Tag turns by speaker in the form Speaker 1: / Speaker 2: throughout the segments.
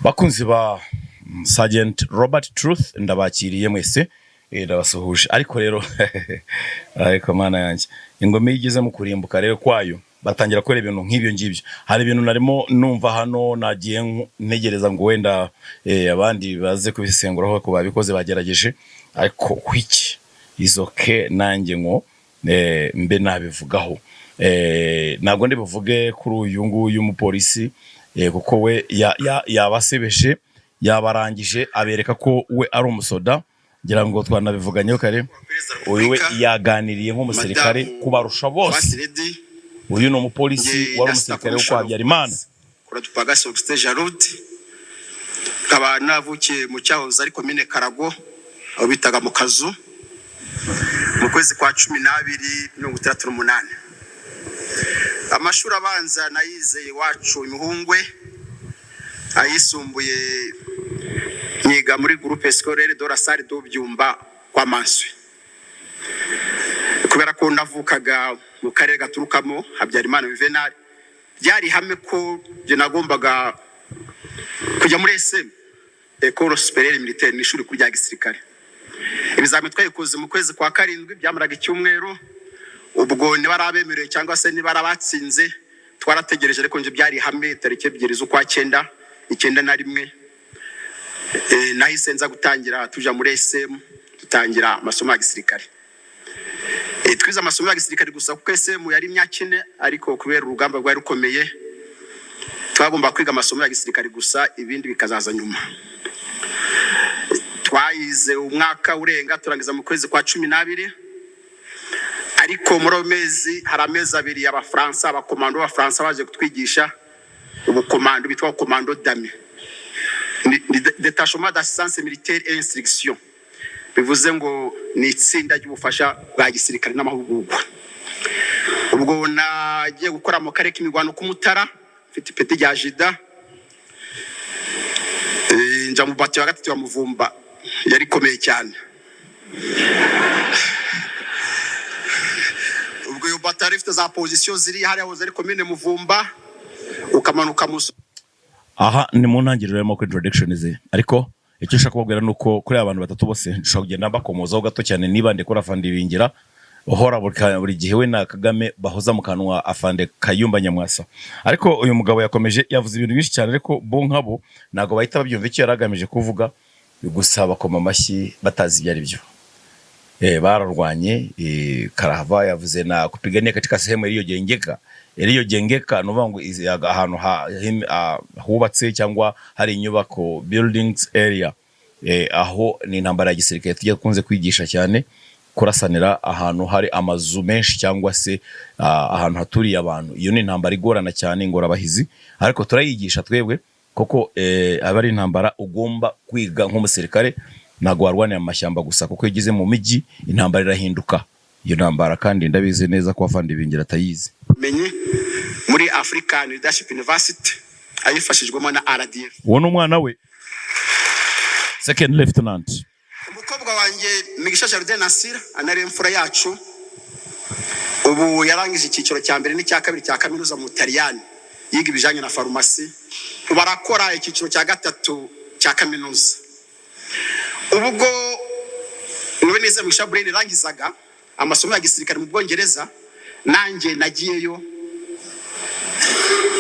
Speaker 1: Bakunzi ba Sergeant Robert Truth, ndabakiriye mwese, ndabasuhuje. Ariko rero, ariko Mana yanjye, ingoma iyo igeze mu kurimbuka rero kwayo, batangira gukora ibintu nk'ibyo ngibyo. Hari ibintu narimo numva hano, nagiye ntegereza ngo wenda abandi baze kubisesenguraho, ko babikoze, bagerageje, ariko which is okay, nanjye ngo mbe nabivugaho. Ntabwo ndi buvuge kuri uyu nguyu mupolisi, kuko we yabasebeje, yabarangije, abereka ko we ari umusoda. Ngira ngo twanabivuganyeho kare. Uyu we yaganiriye nk'umusirikare kubarusha bose. Uyu ni umupolisi wari umusirikare wo kwa Habyarimana.
Speaker 2: Kuratupagasi Augustin Jarudi, nkaba navukiye mu cyahoze ari komine Karago, aho bitaga mu Kazu, mu kwezi kwa 12 68. Amashuri abanza nayize iwacu Imihungwe, ayisumbuye nyiga muri Groupe Scolaire de la Salle de Byumba kwa Manswi. Kubera ko navukaga mu karere gaturukamo Habyarimana Juvenal, byari ihame ko njye nagombaga kujya muri ESM, École Supérieure Militaire, ni ishuri rikuru rya gisirikare. Ibizamini twabikoze mu kwezi kwa karindwi, byamaraga icyumweru. Ubwo niba ari abemerewe cyangwa se niba ari abatsinze, twarategereje, ariko njye byari ihame tariki 2 z'ukwa cyenda 91. Nahise nza gutangira tuja muri ESM, dutangira amasomo ya gisirikare. Twize amasomo ya gisirikare gusa, kuko ESM yari imyaka 4, ariko kubera urugamba rwari rukomeye twagomba kwiga amasomo ya gisirikare gusa, ibindi bikazaza nyuma. Twayize umwaka urenga, turangiza mu kwezi kwa 12. Ariko muri ayo mezi hari amezi 2 Abafaransa, abakomando b'Abafaransa baje kutwigisha ubukomando bitwa commando DAMI, ni détachement d'assistance militaire et instruction, bivuze ngo ni itsinda ry'ubufasha bwa gisirikare n'amahugurwa. Ubwo nagiye gukora mu karere k'imirwano k'Umutara, mfite ipeti rya jida. Nja mu bataillon ya gatatu ya Muvumba, yari ikomeye cyane. Ubwo iyo bataillon yari ifite za position ziri hariya hoze ari komine Muvumba, ukamanuka mu
Speaker 1: Aha ni mu ntangiriro ya mock introduction ze, ariko icyo nshaka kubabwira ni uko kuri aba bantu batatu bose nshobora kugenda bakomozaho gato cyane. Nibande kuri Afande Ibingira, uhora buri gihe we na Kagame bahoza mu kanwa Afande Kayumba Nyamwasa. Ariko uyu mugabo yakomeje yavuze ibintu byinshi cyane, ariko bo nkabo ntabwo bahita babyumva icyo yari agamije kuvuga, gusa bakoma amashyi batazi ibyo ari byo. Bararwanye karahava. Yavuze na kupigania katika sehemu iliyojengeka. Iliyojengeka ni ukuvuga ngo ahantu hubatse cyangwa hari inyubako, buildings area. Aho ni intambara ya gisirikare tujya kunze kwigisha cyane, kurasanira ahantu hari amazu menshi cyangwa se ahantu haturiye abantu. Iyo ni intambara igorana cyane, ingorabahizi, ariko turayigisha twebwe kuko aba ari intambara ugomba kwiga nk'umusirikare. Ntabwo warwanira mu mashyamba gusa, kuko iyo ugeze mu mijyi intambara irahinduka. Iyo ntambara kandi ndabizi neza ko Afande Ibingira atayizi.
Speaker 2: Menye muri African Leadership University, ayifashijwemo na RDF.
Speaker 1: Uwo ni umwana we, second lieutenant.
Speaker 2: Umukobwa wanjye Migisha Jardin Nasira, anari imfura yacu, ubu yarangije icyiciro cya mbere n'icya kabiri cya kaminuza mu Butaliyani, yiga ibijyanye na farumasi. Ubu arakora icyiciro cya gatatu cya kaminuza. Ubwo niwe neza Mugisha Brain yarangizaga amasomo ya gisirikare mu Bwongereza, nanjye nagiyeyo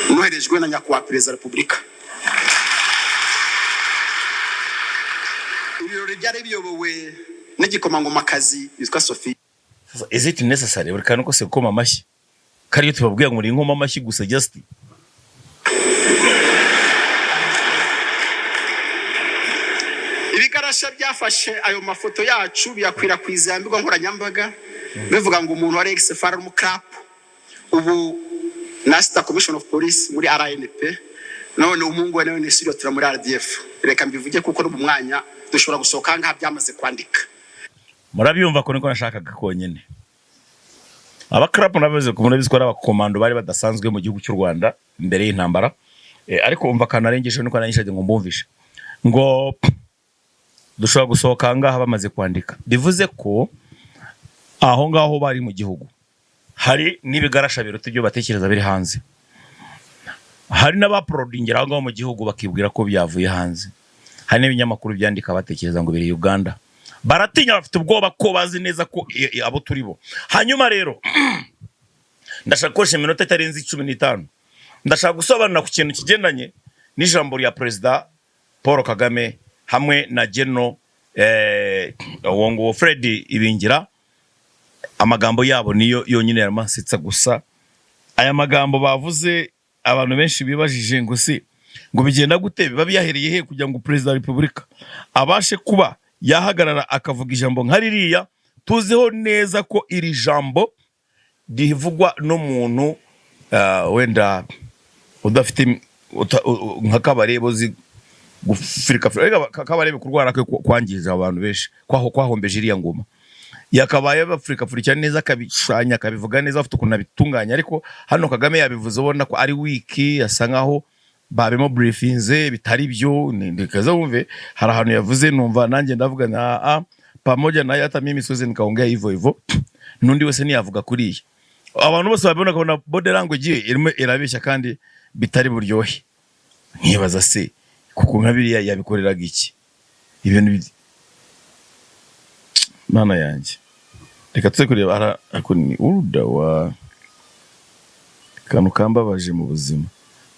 Speaker 2: noherejwe na Nyakubahwa Perezida wa Repubulika. Ibirori byari biyobowe n'igikomangomakazi witwa Sophie.
Speaker 1: Sasa, is it necessary buri kantu kose gukoma amashyi? Kariyo tubabwira ngo muri inkoma amashyi gusa just.
Speaker 2: Ibigarasha byafashe ayo mafoto yacu biyakwirakwiza ya mbuga nkoranyambaga, bivuga ngo umuntu wari ex-FAR umucrap, ubu na Star Commission of Police muri RNP, none umuhungu we nawe ni suriyotura muri RDF. Reka mbivuge kuko no mu mwanya dushobora gusohoka ngaha byamaze kwandika.
Speaker 1: Murabyumva ko niko nashakaga konyine. Abakarapu nabizi ko murabizi ko ari abakomando bari badasanzwe mu gihugu cy'u Rwanda mbere y'intambara. Ariko umva akantu arengeje, niko narengeje ngo mbumvishe ngo dushobora gusohoka ngaha bamaze kwandika, bivuze ko aho ngaho bari mu gihugu hari n'ibigarasha biruta ibyo batekereza biri hanze. Hari n'abaporodingira aho ngaho mu gihugu bakibwira ko byavuye hanze. Hari n'ibinyamakuru byandika batekereza ngo biri Uganda. Baratinya, bafite ubwoba ko bazi neza ko abo turi bo. Hanyuma rero ndashaka gukoresha iminota itarenze 15. Ndashaka gusobanura ku kintu kigendanye n'ijambo rya Perezida Paul Kagame hamwe na General uwo nguwo Fred Ibingira. Amagambo yabo niyo yonyine yaramansetsa gusa. Aya magambo bavuze, abantu benshi bibajije ngo se ngo bigenda gute, biba byahereye he kugira ngo Perezida wa Repubulika abashe kuba yahagarara akavuga ijambo nka ririya? Tuziho neza ko iri jambo rivugwa n'umuntu wenda udafite nka Kabarebe uzi gufirika. Erega Kabarebe kurwara kwe kwangiriza abantu benshi, kwaho kwahombeje iriya ngoma. Yakabaye bafurikafurikira neza, akabishushanya, akabivuga neza, afite ukuntu abitunganya. Ariko hano Kagame yabivuze ubona ko ari weak, asa nkaho babimo briefinze bitari byo. Ndikaza wumve, hari ahantu yavuze numva nanjye ndavuga na a pamoja na hata mimi siwezi nikaongea hivyo hivyo, n'undi wese ntiyavuga kuriya. Abantu bose babibona bakabona body language ye irimo irabeshya kandi bitari buryohe. Nkibaza se kuko nka biriya yabikoreraga iki? Ibintu Mana yanjye, reka tuze kureba. Ariko ni uruda wa kantu kambabaje mu buzima,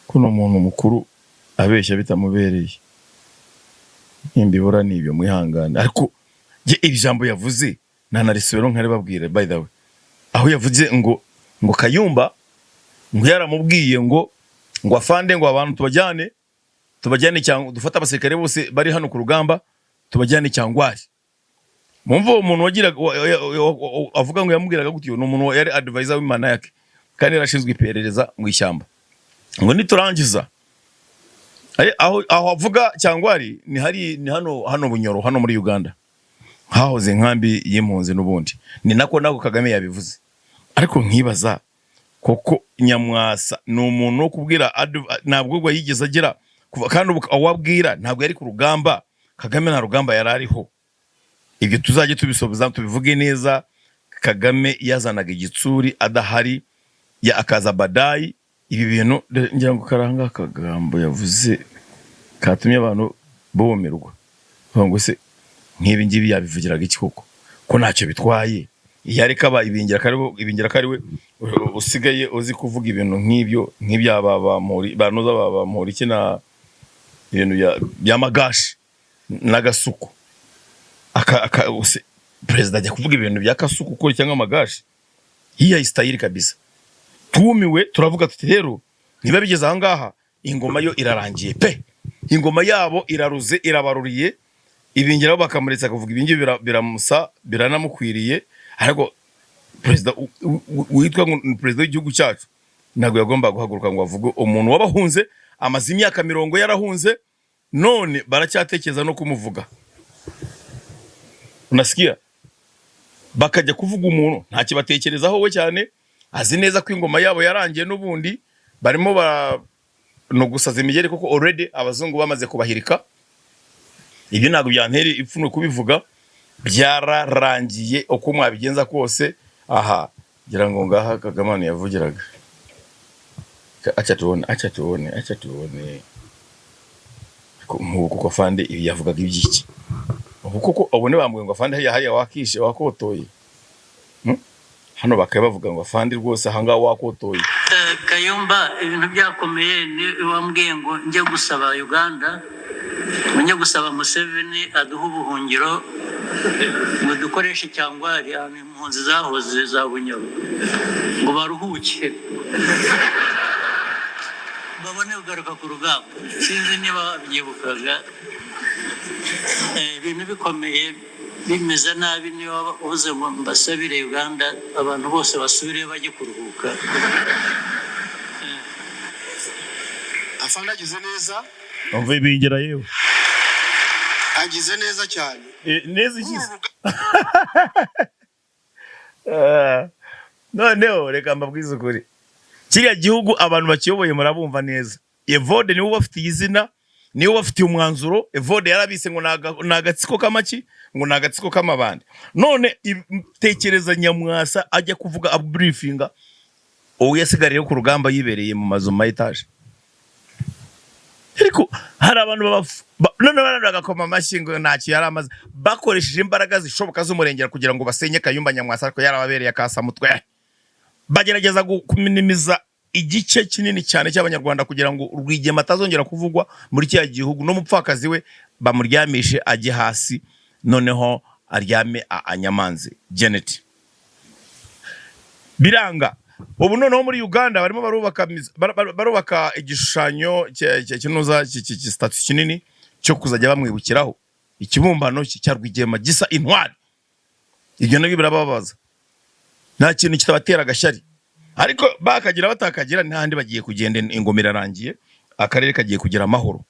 Speaker 1: kuno umuntu mukuru abeshya bitamubereye. Nimbibura nibyo, mwihangane. Ariko jye iri jambo yavuze nanarisubira nkaribabwira. By the way, aho yavuze ngo Kayumba ngo yaramubwiye ngo afande, ngo abantu tubajyane cyangwa dufate abasirikare bose bari hano ku rugamba tubajyane Kyangwali. Mumva uwo muntu wagiraga avuga ngo yamubwiraga gutyo, ni umuntu yari advisor w'Imana yake kandi yarashinzwe iperereza mu ishyamba. Ngo niturangiza aho avuga Kyangwali ni hari ni hano hano Bunyoro, hano muri Uganda hahoze inkambi y'impunzi n'ubundi ni nako Kagame yabivuze. Ariko nkibaza koko, Nyamwasa ni umuntu wo kubwira ntabwo ubwo yigeze agera kuva, kandi ubu aho abwira ntabwo yari ku rugamba. Kagame nta rugamba yari ariho. Ibyo tuzajye tubisoza tubivuge neza. Kagame yazanaga igitsuri adahari ya akaza badayi. Ibi bintu ngira ngo karanga akagambo yavuze katumye abantu bumirwa. Bavuga ngo se nk'ibi ngibi yabivugiraga iki koko, ko ntacyo bitwaye? Iyo areka aba Ibingira Ibingira ko ari we usigaye uzi kuvuga ibintu nk'ibyo, nk'ibya ba Bamuri banuza ba Bamuri iki na ibintu bya magashi n'agasuku perezida ajya kuvuga ibintu bya kasuku ko cyangwa amagashi hiya style kabisa. Twumiwe, turavuga tuti rero niba bigeze aha ngaha, ingoma yo irarangiye pe, ingoma yabo iraruze, irabaruriye. Ibingiraho bakamuretsa akavuga ibingibi biramusa, biranamukwiriye. Ariko perezida witwa ngo ni perezida w'igihugu cyacu ntabwo yagomba guhaguruka ngo avuge umuntu wabahunze, amaze imyaka 40 yarahunze, none baracyatekereza no kumuvuga. Unasikia, bakajya kuvuga umuntu ntakibatekerezaho we cyane, azi neza ko ingoma yabo yarangiye. N'ubundi barimo bara no gusaza imigeri kuko already abazungu bamaze kubahirika. Ibyo ntabwo byantera ipfunwe kubivuga, byararangiye uko mwabigenza kose. Aha ngira ngo ngaha Kagame yavugiraga. Acha tuone, acha tuone, acha tuone. Nk'ubu kuko afande ibi yavugaga iby'iki? Ubu koko ubone bambwiye ngo afande hariya hariya wakishe wakotoye. Hano bakaba bavuga ngo afande rwose ahangaha wakotoye.
Speaker 3: Kayumba, ibintu byakomeye ni wambwiye ngo njye gusaba Uganda, ngo njye gusaba Museveni aduhe ubuhungiro, ngo dukoreshe Kyangwali ahantu impunzi zahoze za Bunyoro, ngo baruhuke babone kugaruka ku rugamba. Sinzi niba babyibukaga. Ibintu bikomeye bimeze nabi, niba uvuze ngo mbasabire Uganda abantu bose basubireyo bajye kuruhuka.
Speaker 2: Afande agize neza.
Speaker 1: Umva Ibingira yewe.
Speaker 2: Agize neza cyane.
Speaker 1: Neza ikize. Noneho reka mbabwize ukuri, kiriya gihugu abantu bakiyoboye murabumva neza. Evode niwe ubafitiye izina, niwe ubafitiye umwanzuro. Evode yarabise ngo ni agatsiko k'amaki, ngo ni agatsiko k'amabandi. None tekereza Nyamwasa ajya kuvuga abriefinga uwo yasigariye ku rugamba yibereye mu mazu ma etaje. Ariko hari abantu noneho abantu bagakoma amashyi ngo ntacyo yari amaze, bakoresheje imbaraga zishoboka z'umurengera kugira ngo basenye Kayumba Nyamwasa, ariko yarababereye akasamutwe. Bagerageza kuminimiza igice kinini cyane cy'Abanyarwanda kugira ngo Rwigema atazongera kuvugwa muri kiriya gihugu, n'umupfakazi we bamuryamishe ajye hasi, noneho aryame anyamanze Janet. Biranga. Ubu noneho muri Uganda barimo barubaka barubaka igishushanyo kinuza statue kinini cyo kuzajya bamwibukiraho, ikibumbano cya Rwigema gisa intwari. Ibyo nabyo birababaza, nta kintu kitabatera agashyari, ariko bakagira batakagira n'ahandi bagiye kugenda. Ingoma irarangiye, akarere kagiye kugira amahoro.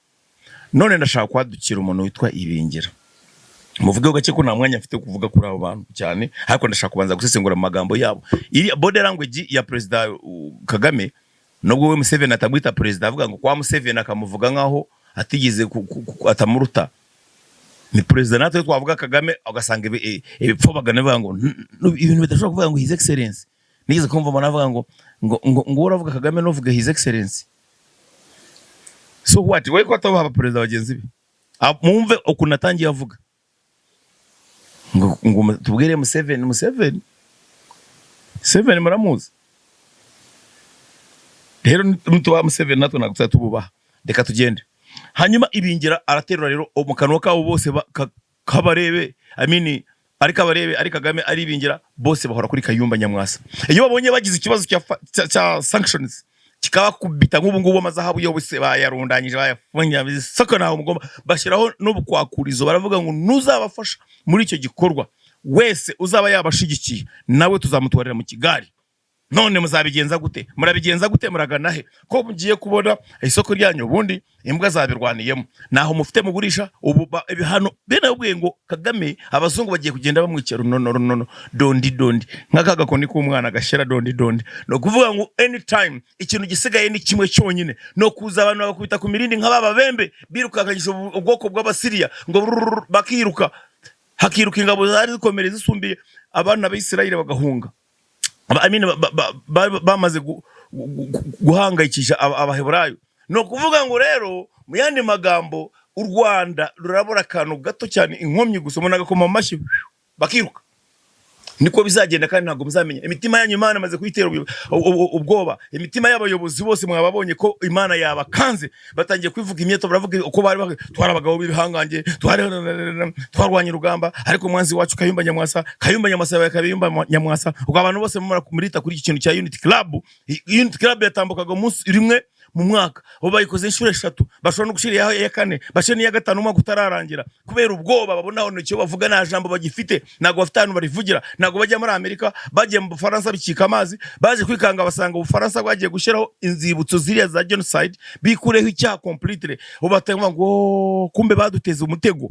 Speaker 1: None ndashaka kwadukira umuntu witwa Ibingira, muvugeho gake, ko nta mwanya mfite wo kuvuga kuri abo bantu cyane, ariko ndashaka kubanza gusesengura mu magambo yabo iri body language ya Perezida Kagame. Nubwo we Museveni atamwita perezida, avuga ngo kwa Museveni, akamuvuga nkaho atigeze atamuruta, ni perezida. Natwe twavuga Kagame ugasanga ibipfobagana bivuga ngo ibintu bidashobora kuvuga ngo His Excellence. Nigeze kumva umuntu avuga ngo uravuga Kagame nuvuge His Excellence. So what? We ko atabaha perezida bagenzi be? Ah, mwumve ukuntu atangiye avuga ngo tubwire Museveni. Museveni, Museveni muramuzi rero. Nitubaha Museveni, natwe ntabwo tuzajya tububaha. Reka tugende. Hanyuma Ibingira araterura rero mu kanwa kabo bose Kabarebe, I mean, ari Kabarebe, ari Kagame, ari Ibingira, bose bahora kuri Kayumba Nyamwasa. Iyo babonye bagize ikibazo cya sanctions kikabakubita, nk'ubu ngubu amazahabu yose bayarundanyije, bayafungira isoko, ntaho mugomba, bashyiraho n'ubukwakurizo, baravuga ngo nuzabafasha muri icyo gikorwa wese uzaba yabashigikiye nawe tuzamutwarira mu kigari. None muzabigenza gute? Murabigenza gute? Muragana he ko mugiye kubona isoko ryanyu ubundi imbwa zabirwaniyemo, naho mufite mugurisha? Ubu ibihano bene ababwiye ngo Kagame, abazungu bagiye kugenda bamwikira runono runono, dondi dondi, nk'aka gakoni k'umwana gashyira dondi dondi. Ni ukuvuga ngo anytime ikintu gisigaye ni kimwe cyonyine, ni ukuza abantu bagakubita ku mirindi nk'aba babembe birukankanyije ubwoko bw'Abasiriya ngo brrrr, bakiruka, hakiruka ingabo zari zikomeye zisumbiye abana b'Isirayeli bagahunga. I mean, bamaze guhangayikisha Abaheburayo. Ni ukuvuga ngo rero, mu yandi magambo, u Rwanda rurabura akantu gato cyane, inkomyi gusa, umuntu agakoma amashyi bakiruka. Niko bizagenda, kandi ntabwo muzamenya imitima yanyu. Imana imaze kuyitera ubwoba imitima y'abayobozi bose. Mwababonye ko Imana yabakanze, batangiye kwivuga imyeto, baravuga uko bari twari abagabo b'ibihangange, twari twarwanye urugamba, ariko umwanzi wacu Kayumba Nyamwasa, Kayumba Nyamwasa yabaye Kayumba Nyamwasa. Ubwo abantu bose murita kuri iki kintu cya Unity Club. Unity Club yatambukaga umunsi rimwe mu mwaka, ubu bayikoze inshuro eshatu, bashobora no gushyira iya kane, bashyira n'iya gatanu umwaka utararangira, kubera ubwoba babona. Aho icyo bavuga nta jambo bagifite, ntabwo bafite ahantu barivugira, ntabwo bajya muri Amerika, bagiye mu Bufaransa bikika amazi, baje kwikanga basanga Ubufaransa bwagiye gushyiraho inzibutso ziriya za genocide, bikureho icyaha completely. Ubu batangira ngo: "Oh, kumbe baduteze umutego."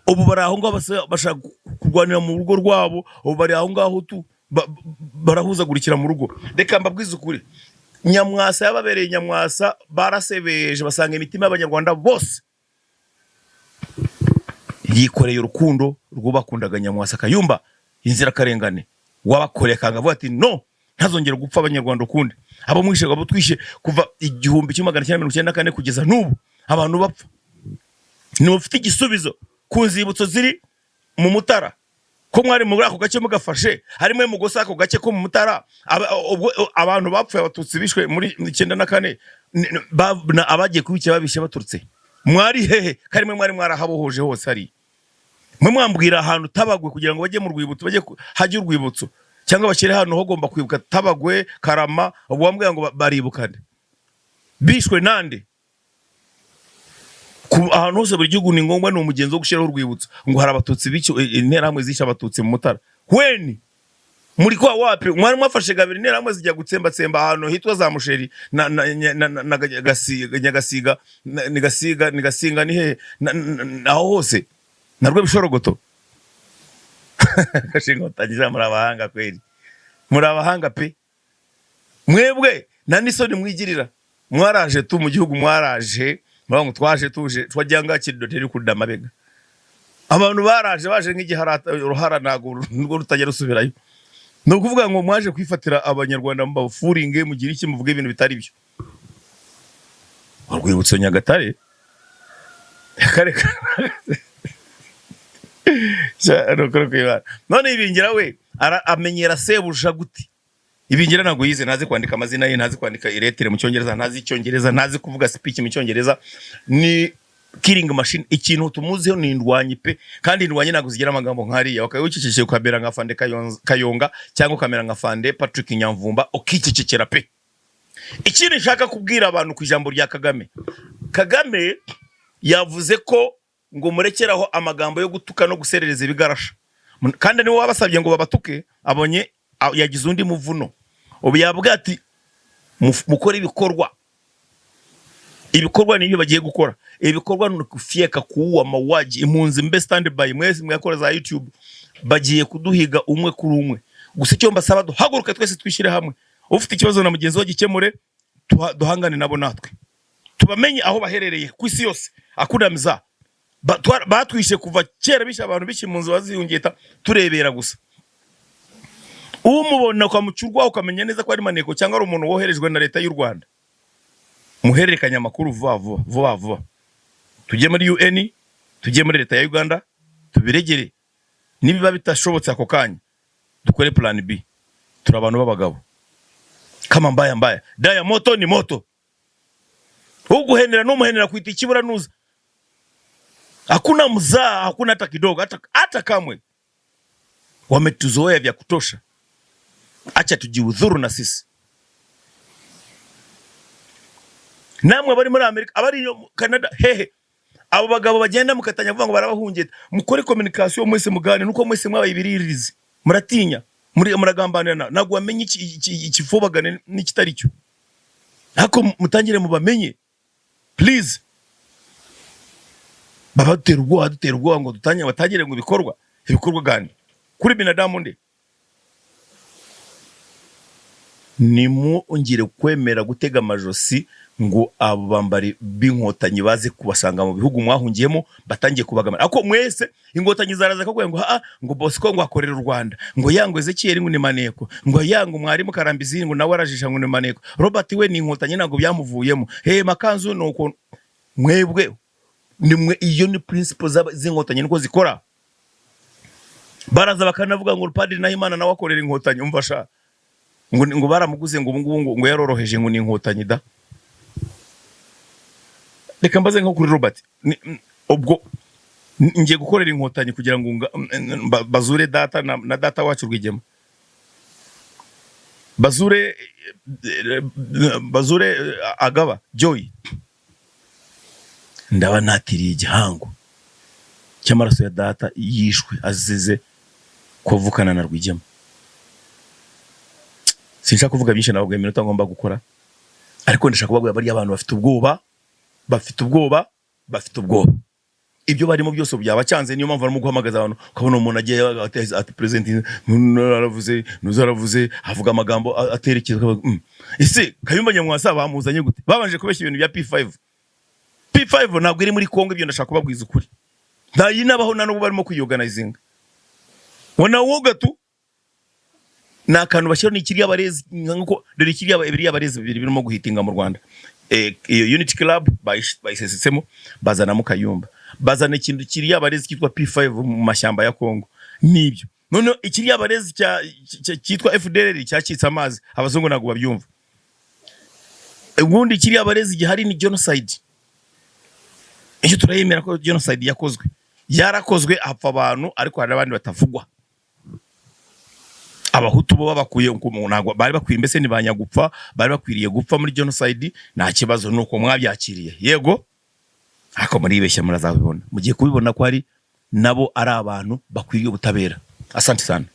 Speaker 1: Ubu bari aho ngaho bashaka kurwanira mu rugo rwabo. Ubu bari aho ngaho tu barahuzagurikira mu rugo. Reka mbabwize ukuri, Nyamwasa yababereye Nyamwasa, barasebeje basanga imitima y'Abanyarwanda bose yikoreye urukundo rw'ubakundaga. Nyamwasa Kayumba, inzirakarengane wabakoreye akanga avuga ati: "No, ntazongera gupfa Abanyarwanda ukundi." Abo mwishe, abo twishe kuva 1994 kugeza n'ubu, abantu bapfa, ntibafite igisubizo ku nzibutso ziri mu Mutara, ko mwari muri ako gace mugafashe, harimo mugosa ako gace ko mu Mutara. Ubwo abantu bapfuye, Abatutsi bishwe muri 94, abagiye kubikira babishe baturutse mwari hehe? Karimwe mwari mwarahabohoje hose hari mwe mwambwira ahantu Tabagwe kugira ngo bajye mu rwibutso, bajye hajye urwibutso cyangwa bashyire ahantu hagomba kwibuka Tabagwe, Karama. Ubwo wambwira ngo baribuka nde? Bishwe nande? Ku ahantu hose, buri gihugu ni ngombwa, ni umugenzo wo gushyiraho urwibutso ngo hari Abatutsi bicyo, Interahamwe zishe Abatutsi mu Mutara. Weni muri kwa wapi mwari mwafashe gabiri Interahamwe zijya gutsembatsemba ahantu hitwa za Musheri na Nyagasiga, ni Gasiga, ni Gasinga, ni hehe, aho hose na Rwebishorogoto. Gashinga utangiza. Muri abahanga kweri, muri abahanga pe. Mwebwe nta n'isoni mwigirira. Mwaraje tu mu gihugu, mwaraje muravuga ngo twaje tuje twagira ngo kidoteri kurda amabega. Abantu baraje baje nk'igiharata uruhara, ntabwo nurwo rutajya rusubirayo. Ni ukuvuga ngo mwaje kwifatira Abanyarwanda, mubafuringe, mugire iki, muvuge ibintu bitari byo. Urwibutso Nyagatare. Kare ni ukuri kw'Imana. None Ibingira we amenyera sebuja gute? Ibingira ntabwo yize, ntazi kwandika amazina ye, ntazi kwandika iretire mu Cyongereza, ntazi Icyongereza, ntazi kuvuga speech mu Cyongereza. Ni killing machine. Ikintu tumuziho ni indwanyi pe, kandi indwanyi ntabwo zigira amagambo nk'ariya. Bakaba wicecekeye, ukamera nka Fande Kayonga cyangwa ukamera nka Fande Patrick Nyamvumba, ukicecekera pe. Ikindi nshaka kubwira abantu ku ijambo rya Kagame, Kagame yavuze ko ngo murekeraho amagambo yo gutuka no guserereza ibigarasha, kandi niwe wabasabye ngo babatuke. Abonye yagize undi muvuno, ubu yavuga ati mukore ibikorwa. Ibikorwa nibyo bagiye gukora. Ibikorwa ni kufyeka, kuua, mauaji. Impunzi mbe stand by, mwese mwakora za YouTube, bagiye kuduhiga umwe kuri umwe. Gusa icyo mbasaba, duhaguruke twese, twishyire hamwe. Ufite ikibazo na mugenzi we gikemure, duhangane nabo, natwe tubamenye aho baherereye ku isi yose. Akundamiza batwishe kuva kera, bishe abantu, bishe impunzi, baziyungeta turebera gusa. Umubona ukamuca, ukamenya neza ko ari maneko cyangwa ari umuntu woherejwe na leta y'u Rwanda, muhererekanya amakuru vuba vuba vuba vuba. Tujye muri UN, tujye muri leta ya Uganda, tubiregere. Nibiba bitashobotse ako kanya, dukore plan B. Turi abantu b'abagabo. Kama mbaya mbaya daya, moto ni moto. Uguhenera n'umuhenera kwita ikibura nuza. Hakuna mzaa, hakuna hata kidogo, hata kamwe. Wametuzoea vya kutosha, acha tujiudhuru na sisi. Namwe abari muri Amerika, abari Canada, hehe, abo bagabo bagenda mukatanya kuvuga ngo barabahungeta, mukore communication mwese, mugane nuko mwese mwabaye ibiririzi, muratinya, muri muragambanirana. Ntabwo wamenye ikifobagane n'ikitari cyo, ariko mutangire mubamenye please. Baba dutera ubwoba, dutera ubwoba ngo dutangire, batangire ngo ibikorwa. Ibikorwa gani kuri binadamu nde? Nimwongere kwemera gutega amajosi ngo abo bambari b'Inkotanyi baze kubasanga mu bihugu mwahungiyemo, batangiye kubagamana. Ariko mwese Inkotanyi zaraza kakubwira ngo ha ngo Bosco ngo akorera u Rwanda, ngo yango Ezekiel ngo ni maneko, ngo yango mwarimu Karambizi ngo nawe arajisha ngo ni maneko, Robert we ni Inkotanyi ntabwo byamuvuyemo, he Makanzu. Nuko mwebwe nimwe, iyo ni principle z'Inkotanyi, niko zikora. Baraza bakanavuga ngo Padiri Nahimana nawe akorera Inkotanyi. Umva sha, ngo baramuguze, ngo ubu ngubu ngo yaroroheje, ngo ni Inkotanyi da. Reka mbaze nko kuri Robert, ubwo ngiye gukorera Inkotanyi kugira ngo bazure data na data wacu Rwigema, bazure Agaba Joy? Ndaba natiriye igihango cy'amaraso ya data yishwe azize kuvukana na Rwigema. Sinshaka kuvuga byinshi, nababwiye iminota ngomba gukora, ariko ndashaka kubabwira bariya abantu bafite ubwoba, bafite ubwoba, bafite ubwoba. Ibyo barimo byose byabacyanze, niyo mpamvu barimo guhamagaza abantu, ukabona umuntu agiye ati president aravuze, nuza aravuze, avuga amagambo aterekeza. Ese Kayumba Nyamwasa bamuzanye gute? Babanje kubeshya ibintu bya P5. P5 ntabwo iri muri Kongo, ibyo ndashaka kubabwiza ukuri, ntayinabaho, nta n'ubu barimo kuyiorganizinga. Wana woga tu ni akantu bashyiraho, ni ikiriya barezi, nkuko dore ikiriya biriya barezi bibiri birimo guhitinga mu Rwanda. Iyo Unity Club bayisesetsemo, bazanamo Kayumba, bazana ikintu kiriya barezi cyitwa P5 mu mashyamba ya Kongo. Nibyo noneho ikiriya barezi cyitwa FDLR cyacitse amazi, abazungu ntabwo babyumva. Ubundi kiriya barezi gihari ni genocide, icyo turayemera ko genocide yakozwe, yarakozwe, hapfa abantu, ariko hari n'abandi batavugwa. Abahutu bo babakuye ntabwo bari bakwiye, mbese ni ba nyagupfa, bari bakwiriye gupfa muri genocide, nta kibazo. Nuko mwabyakiriye, yego, ariko muribeshya, murazabibona, mugiye kubibona ko hari nabo ari abantu bakwiriye ubutabera. Asante sana.